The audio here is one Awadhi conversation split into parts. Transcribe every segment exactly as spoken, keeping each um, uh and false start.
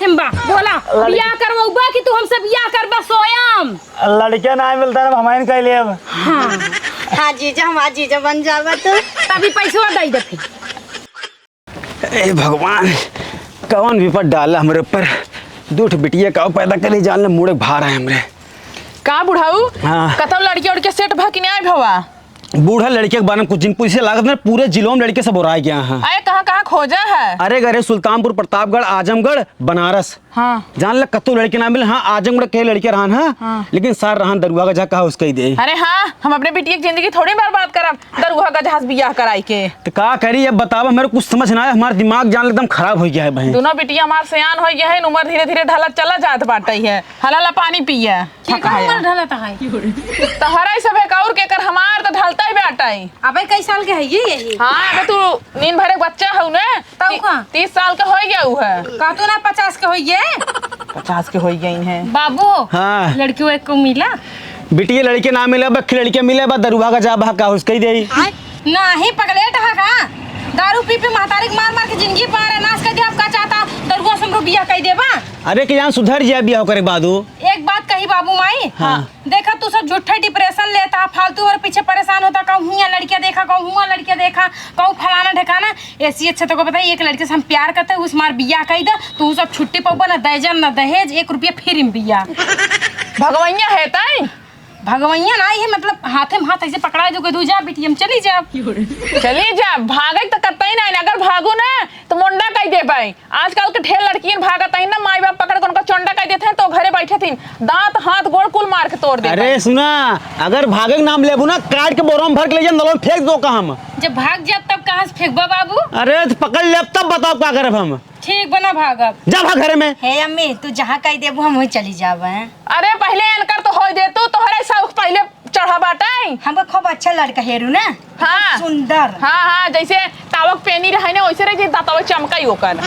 थिम्बा, बोला, लड़के बियाह करवउबा कि तू हमसे बियाह करबा सोयम? लड़के ना मिलता ना, हम कह लेब। हाँ। हाँ जीजा, हमार जीजा बन जाबा तू। तभी पैसवा दे दे फिर। ए भगवान, कौन विपद डाला हमरे ऊपर? दू ठो बिटिया का पैदा करे, जान ले मूड़े भार है हमरे। का बुढ़ाऊ? हाँ। कतौ लड़के उड़के सेट भा कि न्याय भवा? बूढ़ा लड़के के बारे में कुछ जिन पूछे लागत ना, पूरे जिलों में लड़के सब ओराय गया है। अरे कहाँ कहाँ खोजा है? अरे गरे सुल्तानपुर, प्रतापगढ़, आजमगढ़, बनारस। हाँ। जान ले कतौ लड़के ना मिले। हाँ, आजमगढ़ के लड़के रहन, हाँ। हाँ। लेकिन सार रहन दरुआ का जा कहा उसका ही दे। अरे हाँ, हम अपने बिटिया की जिंदगी थोड़ी बर्बाद करब दरुआ का जहाज बियाह कराई के। तो का करी अब बतावा, मेरे कुछ समझ ना आया, हमार दिमाग जान ले एकदम खराब हो गया है बहन। दोनों बिटिया हमार सयान हो गया है, उम्र धीरे धीरे ढलत चला जात बाटे है। हला ला पानी पिया। ठीक है, उम्र ढलत है। तोहरा ही सब है, और के कर, हमार तो ढलता ही बाटे। अबे कई साल के है ये, यही? हाँ, अबे तू नींद भरे बच्चा हऊ ना। तब ती-, का? तीस साल के हो गया उ है। का तू ना पचास के हो गए? पचास के हो गए हैं। बाबू, हाँ। लड़की वो एक को मिला? बिटिया लड़के ना मिले, बस लड़के मिले, बस दरुआ का जा बहा का उसका ही दे। नहीं, पगलेट हा का? दारू पी पी महतारी के मार मार के जिंदगी पार है, नाश कर दे। अब का चाहता, दरुआ से हमरो बियाह कर देबा? अरे कि जान सुधर जाए बियाह करे के बाद उ। एक बात कही बाबू माई। हाँ। देखा तू सब झूठे डिप्रेशन लेता, फालतू और पीछे परेशान होता, कहूँ हियाँ लड़कियाँ देखा, कहूँ हुआँ लड़कियाँ देखा, कहूँ फलाना ढेकाना। ऐसी अच्छा तो को बताई, एक लड़के से हम प्यार करते, उस मार बियाह कर दे, तू सब छुट्टी पउबा, ना दर्जन ना दहेज, एक रुपया फ्री में बियाह। भगवैया है ताई? भगवैया ना, ये मतलब हाथे में हाथ ऐसे पकड़ा दो, कह दू जा बेटी, हम चली जाब। चली जा, भागे तो कतई ना, अगर भागू ना तो मुंडा कह दे पाई। आजकल के ढेर लड़कियन भागत हैं ना, माई बाप पकड़ के उनका चोंडा कह देते हैं, तो घरे बैठे थीन, दांत हाथ गोड़ कुल मार के तोड़ देते अरे हैं। सुना, अगर भागे के नाम लेबू ना, काट के बोरा में भर के ले जा, नलवा में फेंक दो का हम। जब भाग जाब तब कहाँ से फेंकबा बाबू? अरे तो पकड़ लेब तब बताओ का करब हम। ठीक बा ना भागब। जा भाग घरे में। हे अम्मी, तू जहाँ कह देबू हम वहीं चली जाब हैं। अरे पहले एनकर तो होई दे, तू तोहरे शौक पहले चढ़ा बाटे। हमको खूब अच्छा लड़का हेरू ना। हाँ। सुंदर। हाँ, हाँ, जैसे तावक पेनी रहे ना, वैसे रहे, जैसे दांतवा चमकाई ओकर।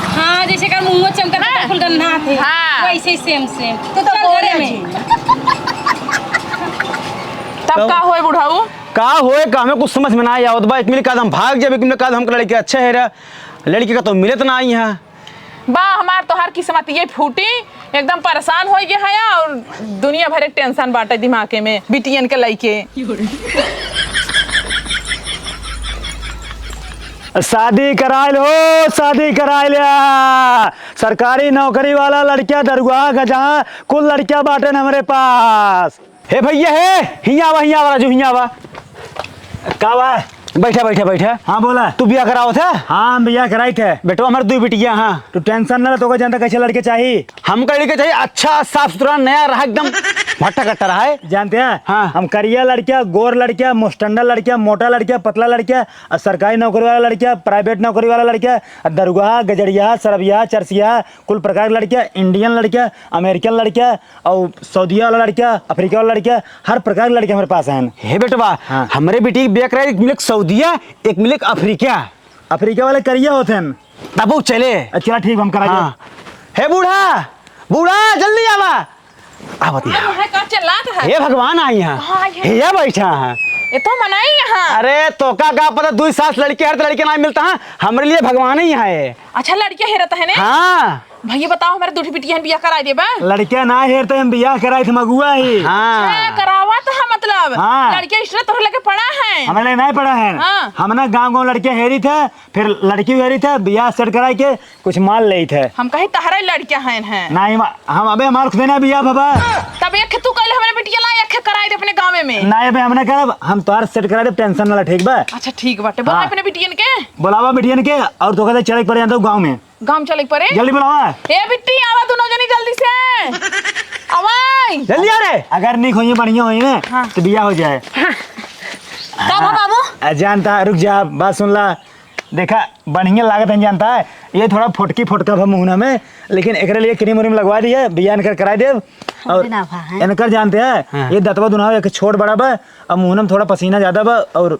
हाँ, जैसे कर मुंह चमकत हाँ। फुलगन्ना थे। हाँ। वैसे ही सेम सेम। तू तो चल बोले घरे में। जी। तब तब का होए बुढ़ाऊ? का होए का हमें कुछ समझ में ना आवत बा। एक मिनट का हम भाग जाब, एक मिनट का हमके लड़के अच्छा हेरा, लड़की का तो मिलत ना आई है। बा, हमार तोहार किस्मत ये फूटी, एकदम परेशान हो गए है और दुनिया भर के टेंशन बाटे दिमागे में बिटियन के लइके। शादी कराइल हो, शादी कराइल या। सरकारी नौकरी वाला लड़किया, दरुआ गजहा, कुल लड़किया बाटेन हमरे पास। हे भैया, हे, हियाँ आवा, हियाँ आवा राजू, हियाँ आवा। का बा? बैठा, बैठा, बैठा। हाँ, बोला। तू बियाह करावत है? हाँ, हम बियाह कराइत है। बेटवा, हमार दुई बिटिया, हाँ। तू टेंशन ना ले, तोके जनता कैसे लड़के चाही? हमका लड़के चाही अच्छा, साफ सुथरा, नया रहा, एकदम भट्टा कट्टा रहा है। जानते हैं? हाँ। हम करिया लड़किया, गोर लड़किया, मुस्टंडा लड़किया, मोटा लड़किया, पतला लड़किया, और सरकारी नौकरी वाला लड़किया, प्राइवेट नौकरी वाला लड़किया, और दरुगहा, गजड़िया, सरबिया, चरसिया, कुल प्रकार के लड़किया, इंडियन लड़किया, अमेरिकन लड़किया, और सऊदिया वाला लड़किया, अफ्रीका वाला लड़किया, हर प्रकार के लड़किया हमरे पास हैं। हे बेटवा, हाँ। हमरे बेटी के बियाह कराई, एक मिले सऊदिया, एक मिले अफ्रीका। अफ्रीका वाले करिया होत हैं। तब वो चले। अच्छा, ठीक, हम करा हाँ। देब। हे बूढ़ा, बूढ़ा, जल्दी आवा। आवत हाँ, यहाँ। है, का चिल्लात है? हे भगवान, आई यहाँ। कहाँ आई है? हे, या बैठा है। ये तो मनाई यहाँ। अरे, तोका का पता, दुई सास लड़के हर लड़के ना मिलता है, हमरे लिए भगवान ही है। अच्छा, लड़के हेरत है ने? हाँ। भैया बताओ, हमारे दूठी बिटिया बियाह कराई देबा? लड़किया ना हेरते, हम बियाह कराई थे मगुआ ही। हाँ। अच्छा, करावा तो है मतलब। हाँ। लड़किया इस तरह तोहरे लगे पड़ा है। हमारे लगे नहीं पड़ा है। हाँ। हम ना गाँव गाँव लड़किया हेरी थे, फिर लड़की हेरी थे, बियाह सेट कराई के कुछ माल लेई थे। हम कही तहरा ही लड़किया हैं, हैं। नहीं, हम, हम अबे हमार खुदे ना बियाह बाबा। तब एक तू कहले हमारे बिटिया ला एक कराई दे अपने गाँव में। नहीं, अबे हम ना करब, हम तोहार सेट कराई दे, टेंशन ना ले, ठीक बा? अच्छा, ठीक बाटे। बोला हाँ। अपने बिटियन के। बोलावा बिटियन के, और तो कहते चले के पड़े जाता हूँ गाँव में। गाँव चले के पड़े? जल्दी बोलावा। ए बिट्टी, आवा दोनों जनी जल्दी से। आवा। जल्दी आ रे। अगर निक होइए, बढ़िया होइए ना, हाँ। तो बियाह हो जाए। हाँ। का बा बाबू? आ, जानता, रुक जा, बात सुन ला। देखा, बढ़िया लागत है, जानता है, ये थोड़ा फोटकी फोटका बा मुहना में, लेकिन एकरे लिए क्रीम व्रीम लगवा दिए, बियाह इनकर कराई देब। और ना भा, हैं? इनकर जानते हैं, हाँ। ये दतवा दुनावा एक छोट बड़ा बा, और मुहना में थोड़ा पसीना ज्यादा बा, और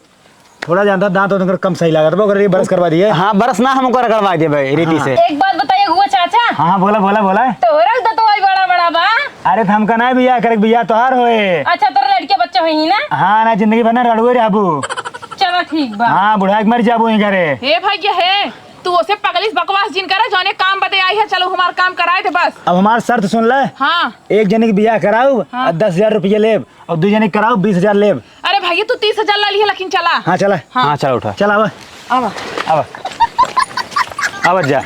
थोड़ा जानता दांत वांत इनकर कम सही लागत बा, ओकरे लिए ब्रश करवा दिए। हाँ, ब्रश ना हमको रगड़वा दे भाई, रीति हाँ। से। एक बात बताइए हुआ चाचा। हाँ, हाँ, बोला, बोला, बोला। तोहरा दतवा ही बड़ा बड़ा बा। अरे, तो हमका ना बियाह करे, बियाह तोहार होए। अच्छा, तोरा लड़के बच्चा होई ना? हाँ, ना, जिंदगी भर ना रड़ुए रहबू। चलो, ठीक बा। हाँ, बुढ़ा के मर जाबू यहीं घरे। हे भैया, हे, तू ओसे पगली से बकवास जिन करे, जौने काम बदे आई है, चलो हमार काम कराए थे बस। अब हमार शर्त सुन ले। हाँ। एक जने के बियाह कराऊ हाँ। और दस हजार रुपया लेब, और दू जने के कराऊ बीस हजार लेब। अरे भैया, तू तीस हजार ला लिहे, लेकिन चला। हाँ, चला। हाँ। हाँ, चला उठा। चला, आवा। आवा। आवा। आवा जा।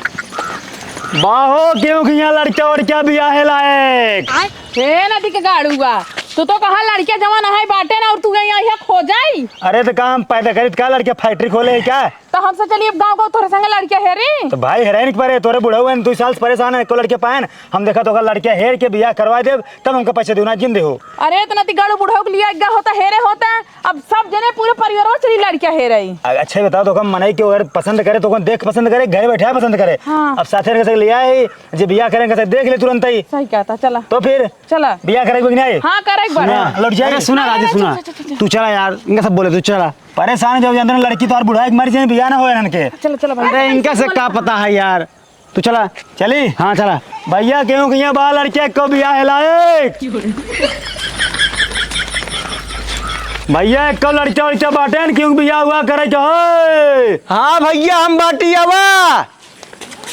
बाहो, केहू के यहाँ लड़का वड़का बियाहे लायक। हे नदी के गाड़ुआ, तू तो कहा लड़का जवान है बाटे ना, और तू यहाँ, यहाँ खो जाई। अरे तो काम पैदा करित का, लड़का फैक्ट्री खोले है क्या? तो हमसे चलिए अब गाँव को तोरे संगे लड़का हेरी। तो भाई हेराइन के परे, तोरे बुढ़ऊ हैं, दू साल से परेशान है, एको लड़का पाए ना। हम देखा तो लड़का हेर के बियाह करवा देब, तब हमका पैसे देना जिंदे हो। अरे इतना ती गाड़ू बुढ़ऊ के लिए आज्ञा होता, हेरे होता। अब सब जने पूरे परिवार में चली लड़का हेरे। अ-, अच्छा ही बताओ तो हम मनई के अगर पसंद करे तो कौन देख पसंद करे, घर बैठा पसंद करे। हाँ। अब साथे रह के ले आए, जे बियाह करेंगे से देख ले तुरंत ही। सही कहता, चला। तो फिर चला। बियाह करेंगे कि नहीं? हाँ, करेंगे बड़ा। सुना, लौट जाए। अरे सुना राजू, अरे, सुना। चल, चल, चल, चल। तू चला यार, इनका सब बोले, तू चला। परेशान जो जानते ना, लड़की तो और बुढ़ा एक मर जाए, बियाह ना हो इनके। चल, चल, भाई। अरे इनका से का पता है यार, तू चला। चली? हाँ, चला। भैया, केहू के यहाँ बा लड़का, एको बियाह है लायक? भैया, एको लड़का उड़का बाटेन, केहू बियाह हुआ करे के होए? हाँ भैया, हम बाटी आवा।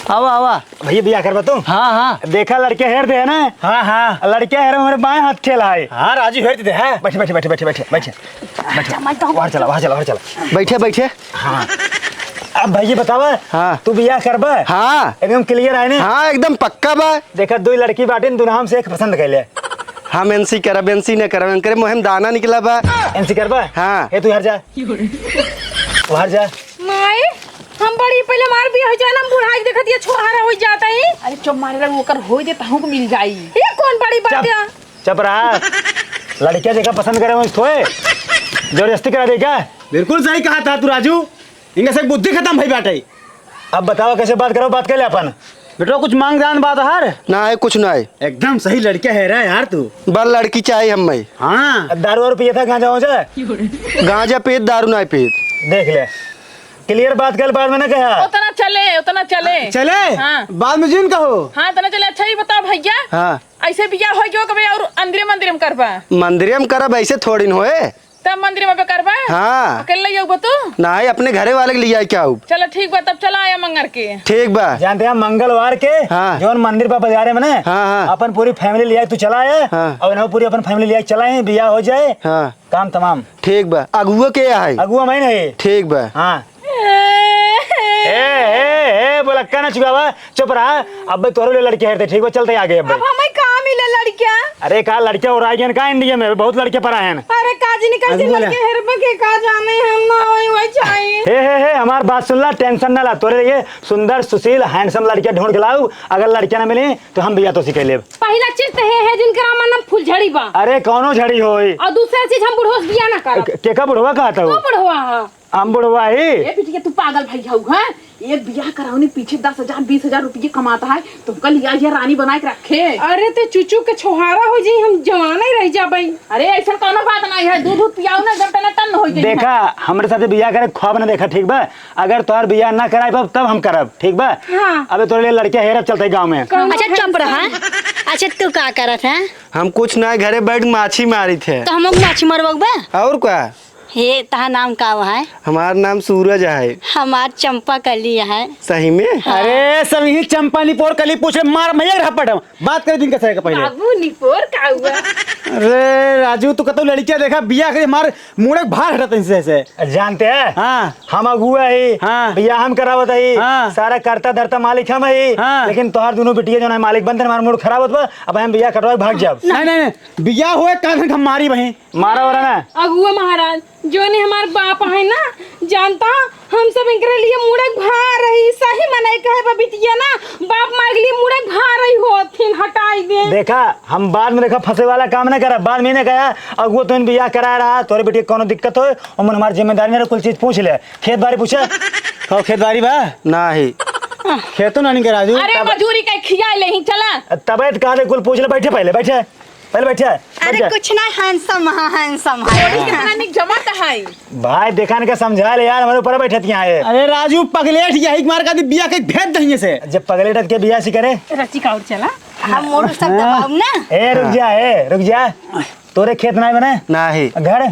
आवा, आवा। भैया, बियाह करबा तू? हाँ, हाँ। देखा, लड़का हेर दे है ना? हाँ, हाँ। लड़का हेर हमारे बाएं हाथ खेला है। हाँ, राजू हेर दे है। बैठे, बैठे, बैठे, बैठे, बैठे, बैठे। बैठे। वहाँ चला, वहाँ चला, वहाँ चला। बैठे, बैठे। हाँ। अब भैया बतावा, हाँ। तू बियाह करबा? हाँ। एकदम clear आए ने? हाँ, एकदम पक्का बा। देखा, दुई लड़की बाटिन, दुनहम से एक पसंद कैले। हम एनसी करब, एनसी न करब, एनकरे मुँह में दाना निकला बा। एनसी करबा? हाँ। ए, तू हर जा। बाहर जा। माई, हम बड़ी पहले मार बियाह हो जाए ना, हम बुढ़ाई देखत ये छोहारा हो जाता है। अरे चुप मारे रहो, ओकर होई दे, तहूँ को मिल जाई। ये कौन बड़ी बात चुप, है? चुप रहा। लड़कियाँ देखा पसंद करे, वहीं थोए जबरदस्ती करा दे क्या? बिल्कुल सही कहा था तू राजू, इनका से बुद्धि खत्म भई बाटे। अब बताओ कैसे बात करो, बात कर ले अपन। बेटवा कुछ मांग जान बात हर? ना है, कुछ ना है। एकदम सही लड़का है रे यार तू। बस लड़की चाही हम में। हाँ। अब दारू वारू पिए था, गांजा वांजा? गांजा पीत, दारू ना पीत। देख ले, clear बात कर, बाद में ना कहा। उतना चले, उतना चले। चले? हाँ। बाद में जिन कहो। हाँ, उतना चले। अच्छा, ये बताओ भैया। हाँ। ऐसे बियाह हो गयो कभी और अंदरे मंदिर में करबा? मंदिर में करब, ऐसे थोड़ी न होए। तब मंदिर में करबा? हाँ। अकेले ही होबा तू? नहीं, अपने घरे वाले के लिए आई क्या हो? चलो ठीक बा, तब चला आया मंगर के। ठीक बा। जानते हैं मंगलवार के हाँ। जौन मंदिर पर बाजारे में ना, हाँ, हाँ। अपन पूरी family ले आई, तू चला आया हाँ। और ना पूरी अपन family ले आई, चला आए, बियाह हो जाए, हाँ। काम तमाम। ठीक बा। अगुआ के है? अगुआ मैं नहीं। ठीक बा। हाँ। ए, ए, ए, बोलक्का ना चुकावा, चुप रहा। अब तोरे लिए लड़के हेरते, ठीक बा, चलते आगे अब। अब हमें कहाँ मिले लड़कियाँ? अरे का लड़कियाँ हो रहा है का इंडिया में? बहुत लड़के परा हैं। अरे का जी निकल अब से बोला। लड़के हेरबे के का जाने हम ना होई वही चाहिए। हे, हे, हे, हमार बात सुन ला, tension ना ला, तोरे लिए सुंदर, सुशील, handsome लड़कियाँ ढूंढ के लाऊ। अगर लड़कियाँ ना मिली तो हम बियाह तो सिखे लेब। पहला चीज तो हे है जिनकर नाम फुलझड़ी बा। अरे कौनो झड़ी होई। और दूसरा चीज हम बुढ़वा से बियाह ना करब। के, के का बुढ़वा कहता हो? तू बुढ़वा है। हम बुढ़वा ही। ए बिटिया, तू पागल भई हऊ, हैं? एक बियाह करावनी पीछे दस हजार, बीस हजार रुपये कमाता है, तुमका लिया ये रानी बनाए के रखे। अरे ते चुचू के छोहारा हो जाई, हम जवाने रह जाबई। अरे ऐसा कौनो बात नहीं है, दूध दूध पियाओ ना, एकदम टनाटन हो जाई। देखा, हमरे साथे बियाह करे ख्वाब ना देखा, ठीक बा? अगर तोहार बियाह ना कराए पाब, तब हम करब, ठीक बा? हाँ। अबे तोरे लिए लड़के हेरब चलते गाँव में। कौन अच्छा, चुप रहा। अच्छा, तू का करत है? हम कुछ ना, घरे बैठ माछी मारित है। तो हम माछी मरबा? और का? हे, तहार नाम का है? हमार नाम सूरज है। हमार चंपा कली है। सही में? हाँ। अरे, सब यही चंपा निपोर कली पूछे, मार मैं एक रपट। बात करे दिन का सही का पहले। बाबू निपोर का हुआ? अरे राजू, तू कतौ लड़कियां देखा, बियाह करे मार मुड़े भार हटत इनसे से। जानते हैं? हाँ। हम अगुआ ही, हाँ। बियाह हम करावत ही, हाँ। सारा करता धरता मालिक हम ही, हाँ। लेकिन तोहार दोनों बिटिया जो है मालिक बनते, हमार मूड खराब होत बा, अब हम बियाह कटवा के भाग जाब। नहीं, नहीं, नहीं, बियाह होए कान हम मारी वहीं। मारा वारा ना। अगुआ महाराज, जोने हमार बाप है ना, जानता, हम सब इनकरे लिए मुड़क भार रही, सही मनई कहे बा बिटिया ना, बाप मार के लिए मुड़क भार रही होथिन, हटाई दे। देखा, हम बाद में देखा फंसे वाला काम ना करा, बाद में ने कहा, अगुआ तो इन बियाह करा रहा, तोरे बेटी के कौनो दिक्कत हो, ओमन हमार जिम्मेदारी ना रहे, कुल चीज पूछ ले, खेत बाड़ी पूछे। कहो खेत बाड़ी बा? ना ही। खेतो ना निके राजू। अरे तब मजूरी का खिया ले ही चला। तबे तो कहा ले, कुल पूछ ले, बैठे पहले, बैठे। पहले बैठे, अरे बैठे। कुछ ना, handsome है, handsome है। थोड़ी कितना निक जमा तो है। भाई, देखा इनका समझा ले यार, हमारे ऊपर बैठत यहाँ है। अरे राजू, पगलेट यही मार का दी, बिया के भेज दहिए से। जब पगलेट के बिया सी करे। रची का और चला। हम मोटर सब दबाऊ ना। ए, रुक जा, ए, रुक जा। तोरे खेत नहीं बने? नहीं। घर?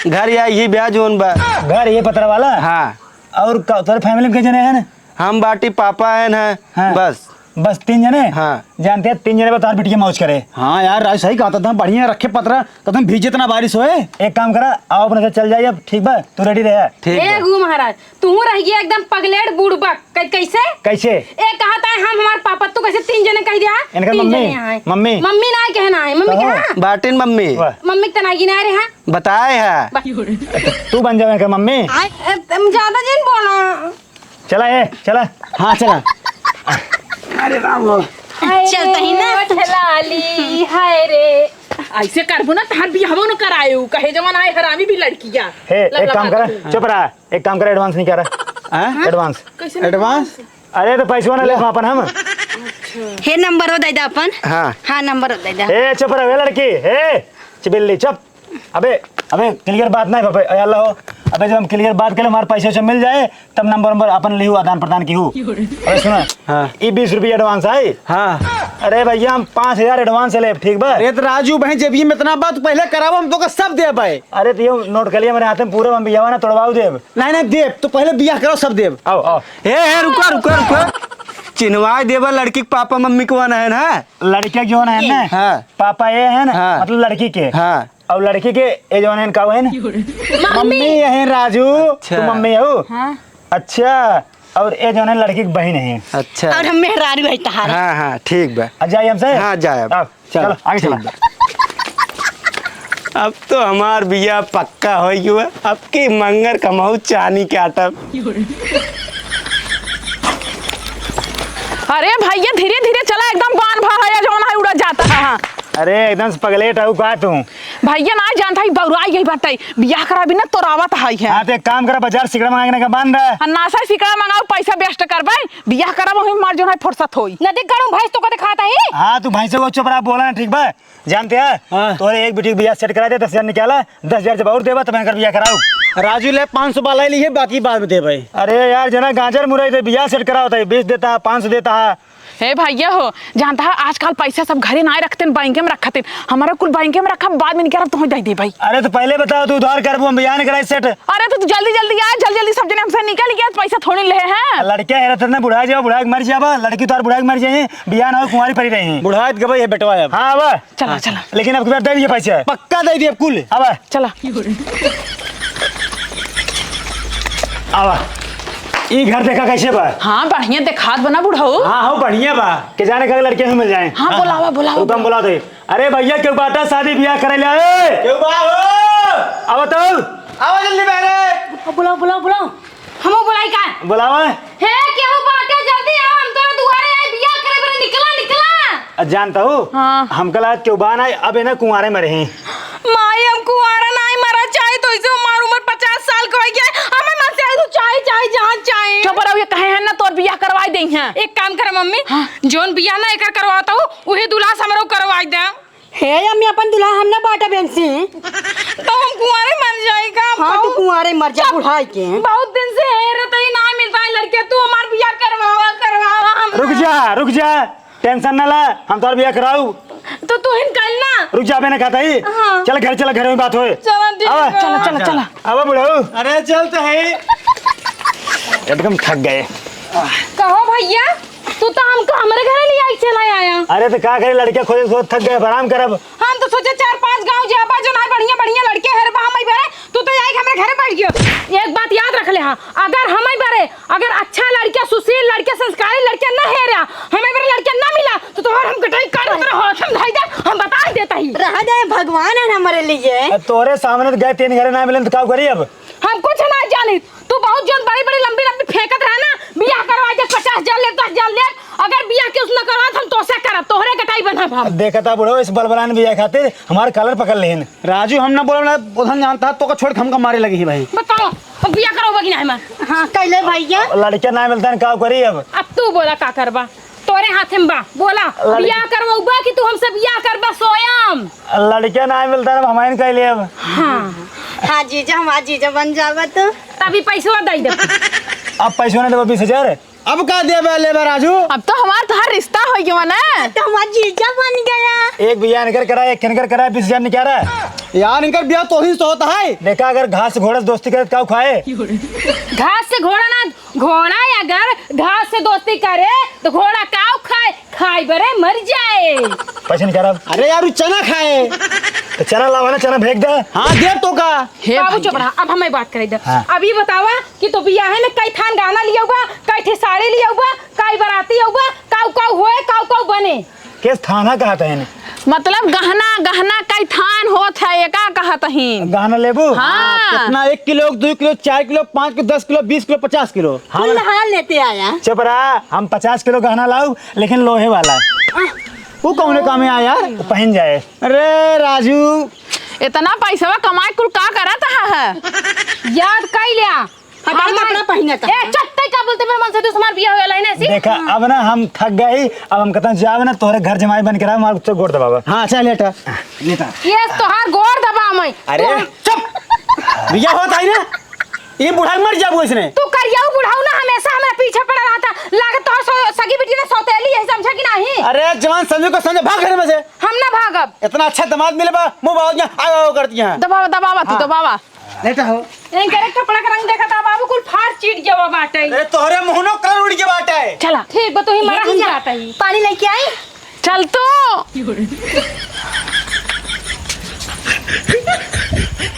घर या ये ब्याह जोन बा। घर ये पतरा वाला? हाँ। और का, तोरे family में के जने हैं ना? हम बाटी पापा हैं ना, हाँ। बस। बस तीन जने? हाँ। जानते हैं, तीन जने बा तोहार बिटिया मौज करे। हाँ यार, राजू सही कहा था, तुम बढ़िया रखे पतरा, तो तुम भीजे इतना बारिश होए। एक काम करा, आओ अपने से चल जाइए अब, ठीक बा? तू ready रहे। ठीक ए बा। गु महाराज, तू रह गया एकदम पगलेट बुड़बक। कै-, कैसे? कैसे? ए कहत है हम हमार पापा, तू कैसे तीन जने कह दिया? इनकर तीन मम्मी, जने आए। मम्मी। मम्मी ना कहना है, मम्मी कहो। कहा? बाटिन मम्मी। वाह। मम्मी के तना गिनाए रहे हैं। बताए है। बा- तू बन जावे इनकर मम्मी। ए, तुम ज्यादा जिन बोला। चला ए, चला। हाँ, चला। अरे राम हो। चलता ही ना। हाय रे, ओठ लाली, हाय रे। ऐसे करबो ना, तहार बियाहवो न करायु, कहे जवन आए हरामी भी लड़किया। हे, एक काम करा, चुप रहा, एक काम करा, advance नहीं करा। हाँ? Advance। कैसे advance? अरे तो पैसवा ना ले अपन हम। हे नंबर हो दे दे अपन। हाँ। हाँ, नंबर हो दे दे। हे चुप रहा, हे लड़की, हे चिबिल्ली, चुप। अबे, अबे, clear बात ना है, बाबे, ए अल्लाह हो। अबे, जब हम clear बात करें, हमारे पैसे वैसे मिल जाए, तब नंबर वंबर अपन लिहू, आदान प्रदान की हूँ। अबे, सुना, हाँ। ई बीस रुपया advance आई। हाँ। अरे भैया, हम पाँच हजार advance ले, ठीक बा? अरे तो राजू भाई, जब ये में इतना बात पहले करावो, हम तो का सब दे भाई। अरे तो ये नोट के लिए मेरे हाथ में पूरे, हम बियावा ना तोड़वाऊ देब। नहीं, नहीं, देब, तो पहले बियाह कराओ, सब देब। आओ, आओ। ए, ए, रुको, रुको, रुको। चिन्हवाई देबा लड़की के पापा मम्मी कौन है ना? लड़के जो है ना, हाँ। पापा ये है ना, हाँ। मतलब लड़की के। हाँ। और लड़की के ये जो है, का है ना? मम्मी। मम्मी यही राजू, अच्छा। तू मम्मी हो? हाँ। अच्छा, और ये जो है लड़की की बहन है। अच्छा। और हम मेहरारू है तहार। हाँ, हाँ, ठीक बा। अब जाइए हमसे? हाँ, जाए अब। आओ, चलो, चलो, आगे ठीक चलो। बा। अब तो हमार बियाह पक्का हो गया, अब की मंगर कमाऊ चानी के आटा। अरे भैया, धीरे धीरे चला, एकदम बान भा है, जौन है उड़ा जाता है। हाँ। अरे एकदम से पगलेट हऊ का तू? भैया ना जानता है, बौराई गई बाटे, बियाह कराबी ना तोरावत है, है। हाँ, तो एक काम करा, बाजार सिकड़ा मंगा के ना बांध दे। हाँ, नासा सिकड़ा मंगाओ, पैसा waste करबे, बियाह कराबो, वही मार जो है फुर्सत होई। नदी गरम भैंस तो को दिखाता है। हाँ, तू भैंस को चुप रहा, बोला ना, ठीक बा? जानते हैं? हाँ। तोरे एक बेटी के बियाह set करा दे, दस हजार निकाला, दस हजार जब और देबा, तब एकर बियाह कराऊ। राजू ले पाँच सौ वाला ली है, बाकी बाद में देबे। अरे यार, जना गाजर मुरई दे, बियाह set करावत है, बीस देता है, पाँच सौ देता है। हे भैया हो, जानता है आजकल पैसा सब घरे ना रखते, बैंक में रखते। हमारा कुल बैंक में रखा, बाद में निकाल तुम दे दे भाई। अरे तो पहले बताओ, तू उधार करबू, हम बियाह नहीं कराई set। अरे तो तू जल्दी जल्दी आ, जल्दी जल्दी सब जने हमसे निकल गया, पैसा थोड़े ले हैं। लड़के है रहते ना, बुढ़ा जाओ, बुढ़ा के मर जाबा, लड़की तो बुढ़ा के मर जाए, बियाह ना हो, कुंवारी पड़ी रही। बुढ़ात गबई है बेटवा अब। हाँ, अब। चला, हाँ। चला। लेकिन अब की बार दे दिए पैसे। पक्का दे दिए कुल। अब। चला। अब। ई घर देखा कैसे बा? हाँ, बढ़िया देखात बना बुढ़ऊ। हाँ, हाँ, बढ़िया बा। के जाने का लड़के भी मिल जाए। हाँ, हाँ, बुलावा, हाँ। बुलावा, रुका, हम बुलावा। बुला दे। अरे भैया, क्यों बाटा शादी ब्याह करे ले आए? क्यों बा हो? अब बताओ। आवा जल्दी बहरे। बुलाओ, बुलाओ, बुलाओ। हमहू बोलाई का? बोलावा। हे, केहू बाटे, जल्दी आवा, हम तोरा दुआरे आई, बियाह करे बरे, निकला, निकला। आ, जानता हूँ, हाँ। हमका लागत केहू बा ना, अब है ना कुंवारे मरे हैं। माई, हम कुंवारा नाई मरा चाहे, तो इसे हमार उम्र पचास साल के हो गया, हमें मन से आई तो चाहे, चाहे, जहाँ चाहे। चुप रहो, ये कहे हैं ना, तोर बियाह करवाई देई हैं। एक काम कर मम्मी, हाँ। जौन बियाह ना एकर करवाता हूँ, उहे दुल्हा से हमरो करवाई दे। हे अम्मी, अपन दुल्हा हम ना बाटा बेंसी। तो हम कुंवारे मर जाई का? हाँ, तू बहुत कुंवारे मर जा, बुढ़ाई के। बहुत दिन से हेरत ही ना मिलता है लड़के, तू हमार बियाह करवावा, करवावा हम। रुक जा, रुक जा, tension ना ला, हम तोर बियाह कराऊ। तो तू हिन कल ना। रुक जा, मैंने कहा था ही। हाँ। चल घर, चल घर में बात होए। चला, ठीक आवा। है। चला, चला, चला। आवा बुढ़ऊ। अरे चल तो है। एकदम थक गए। कहो भैया, तू तो हमको हमरे घरे ले आई चला आया। अरे तो का करे, लड़के खोजे खोज थक गए, अब आराम करब। हम तो सोचे चार पांच गांव जाबा, जो ना बढ़िया बढ़िया लड़के हेरबा, हम ही बरे, तू तो आई हमरे घरे बैठ गयो। एक बात याद रख ले, हाँ, अगर हम ही बरे, अगर अच्छा लड़के, सुशील लड़के, संस्कारी लड़के ना हेरा, हम ही बरे लड़के ना मिला, तो तोहर हम कटाई काट कर हाथ हम धई दे, हम बता देता ही। रह दे, भगवान है हमरे लिए। अब तोरे सामने तो गए तीन घरे ना मिले तो का करी अब? हम कुछ ना जानी, तू बहुत जोन बड़ी बड़ी लंबी लंबी फेंकत रहे ना, बियाह करवा दे, पचास हजार ले, दस हजार ले, अगर बियाह के उसने करवा तो हम तोसे करब, तोहरे कटाई बनब हम। देखता बुढ़ो, इस बलबलान बियाह खातिर हमार collar पकड़ लेन। राजू, हम ना बोलब ना, उधर जानता है, तो का छोड़ के हमका मारे लगी है भाई। बताओ, अब बियाह करवा कि नहीं हमार? हाँ, कैले भैया। लड़के ना मिलता है, का करी अब? अब तू बोला का करबा? तोरे हाथे में बा, बोला, लड़की बियाह करवउबा कि तू हमसे बियाह करबा सोयम? लड़के ना मिलता, अब हमाइन कह ले अब। हाँ। हाँ जीजा, हमार जीजा बन जाबा तो। तभी पैसवा दे दे। अब पैसवा ना देबा बीस हजार। अब का देबा लेबा राजू? अब तो हमार तोहार रिश्ता हो गया ना। तो हमार जीजा बन गया। एक बियाह इनकर करा, एक किनकर करा, बीस हजार निकारा। यार, इनकर बियाह तोहिन से होत है। देखा, अगर घास से घोड़ा से दोस्ती करे तो काऊ खाए? घास से घोड़ा ना, घोड़ा अगर घास से दोस्ती करे तो घोड़ा काऊ खाए? खाए बरे मर जाए। पसंद करब। अरे यार, उ चना खाए। तो चना लावा ना, चना फेंक दे। हाँ, दे तो का। हे बाबू, भैया। चुप रहा, अब हमें बात करे दे। हाँ। अब ये बतावा कि तो बियाहे में कई थान गहना लिया हुआ, कई ठे साड़ी लिया हुआ, कई बराती हुआ, काऊ काऊ होए, काऊ काऊ बने। केस थाना कहत है ने? मतलब गहना, गहना कई थान होत है, एका कहत ही। गहना लेबू? हाँ। हाँ, कितना? एक किलो, दो किलो, चार किलो, पाँच किलो, दस किलो, बीस किलो, पचास किलो। हाँ। कुल हाल लेते आया। चुप रहा, हम पचास किलो गहना लाऊ, लेकिन लोहे वाला। वो कौने काम में आया यार? वो पहन जाए। अरे राजू। इतना पैसवा कमाए कुल का करत है? याद कई लिया। हटाओ, हम कपड़ा पहिनत ए, है। चट्टे का बोलते मेरे मन से, तू हमार बियाह हो गया है ना, ऐसी? देखा, अब ना हम थक गए, अब हम कहते हैं, जाओ ना, तोहरे घर जमाई बन के रहा, हमारे तो गोड़ दबावा। हाँ, चल, लेटा। लेटा। ये तोहार गोड़ दबा मैं। अरे, तू चुप। बियाह होत है ना, ये बुढ़ा मर जाबू इसने। तू करियाऊ बुढ़ाऊ ना, हमेशा हमारे पीछे पड़ा रहता। लागत तोहर सौ-, सगी बेटी ना सौतेली है, समझा कि नहीं? अरे, जवान समझो को समझो, भाग घर में से। हम ना भागब। इतना अच्छा दामाद मिले बा, मुँह बावत यहाँ, आओ, आओ करती हैं। दबावा, दबावा, तू हाँ। दबावा। लेटा हो। इनकरे कपड़ा के रंग देखा था बाबू, कुल फाड़ चीट गया बाटे। अरे तोहरे मुहनो कर उड़ के बाटे। चला। ठीक बा, तू ही मरा, हम जाता ही। पानी लेके आई? चल तू।